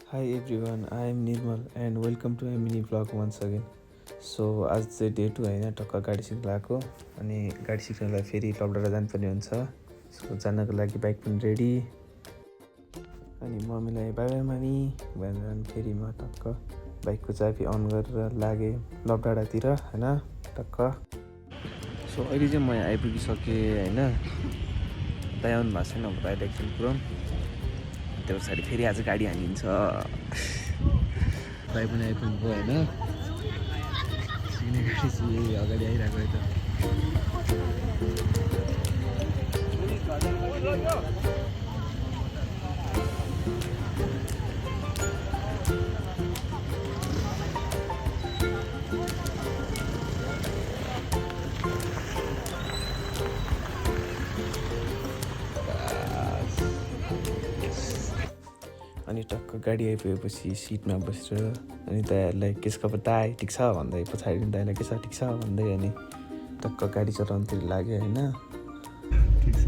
Hi everyone, I am Nirmal and welcome to a mini vlog once again. So आज चाहिँ day 2 होइन, टक्क गाडी सिक्न आएको अनि गाडी सिक्नलाई फेरि लबडाँडा जानुपर्ने हुन्छ. सो जानको लागि बाइक पनि रेडी अनि मम्मीलाई बाई बाई मामी भनेर फेरि म टक्क बाइकको चाबी अन गरेर लागेँ लबडाँडातिर होइन टक्क. सो अहिले चाहिँ म आइपुगिसकेँ होइन. दाइ आउनु भएको छैन भएर एकछिन पुरौँ. त्यो पछाडि फेरि आज गाडी हानिन्छ. दाइ पनि आइपुग्नुभयो होइन. सिक्ने गाडी चाहिँ यही अगाडि आइरहेको यता. अनि टक्क गाडी आइपुगेपछि सिटमा बसेर अनि दाइहरूलाई केस खबर दाइ ठिक छ भन्दै पछाडि दाइलाई के छ ठिक छ भन्दै अनि टक्क गाडी चलाउनुतिर लाग्यो होइन. ठिक छ.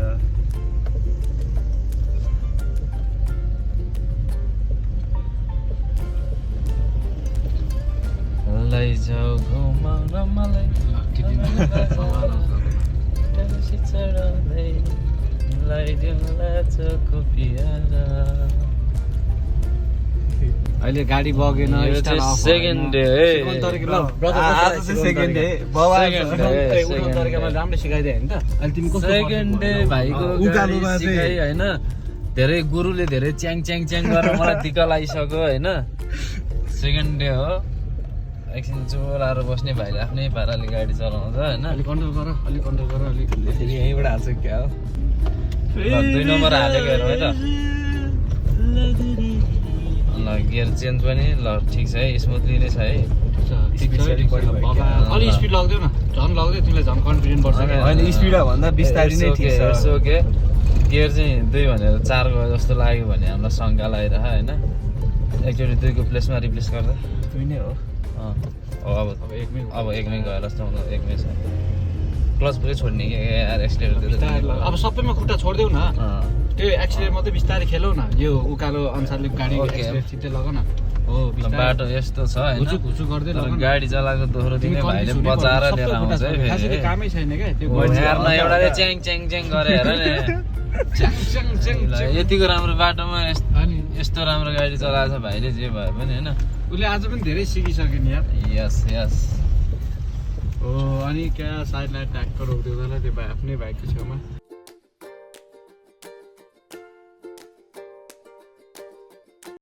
लैजाऊ घुमाउन मलाई अहिले गाडी बगेन. सेकेन्ड डे राम्रो सिकाइदिए होइन त. अहिले तिमी सेकेन्ड डे भाइको सिकाइ होइन. धेरै गुरुले धेरै च्याङ च्याङ च्याङ गरेर मलाई दिक्क लागिसक्यो होइन. सेकेन्ड डे हो. एकछिन चोराएर बस्ने भाइले आफ्नै पाराले गाडी चलाउँछ होइन. अलिक कन्ट्रोल गर, अलिक कन्ट्रोल गर, अलिक यहीँबाट हाल्छ क्या हो. 2 नम्बर हालेको हेरौँ है त. ल गियर चेन्ज पनि ल ठिक छ है. स्मुथली नै छ है. अलिक स्पिड लाग्दैन. झन् लाग्दै तिमीलाई झन् कन्फिडेन्ट बढ्छ. होइन स्पिड भन्दा बिस्तारै नै ठिक छ. ओके गियर चाहिँ 2 भनेर 4 गयो जस्तो लाग्यो भने हामीलाई शङ्का लागिरह होइन. एकचोटि 2 को प्लेसमा रिप्लेस गर्दा 2 नै हो. अब एकमै गएर जस्तो एकमै छ. क्लच पुरै छोड्ने कि यार एक्सिलेटर. अब सबैमा खुट्टा छोडिदेऊ न. त्यो एक्सिलेटर मात्रै बिस्तारै खेलौ न. यो उकालो अनुसारले गाडी एक्सिलेटर छिट्टै लगाउ न. हो बाटो यस्तो छ होइन. घुचु गर्दै लगाउ न. गाडी चलाएको दोहोरो दिने भाइले बचाएर लिएर आउँछ है खासै फेरि. कामै छैन क्या त्यो. हेर्न एउटाले च्याङ च्याङ च्याङ गरे हेर नि. यतिको राम्रो बाटोमा यस्तो राम्रो गाडी चलाएको छ भाइले. जे भए पनि होइन उसले आज पनि धेरै सिकिसक्यो नि यार. यस यस हो अनि क्या साइडलाई ट्याक्कर हुँदैन त्यो आफ्नै बाइकको छेउमा.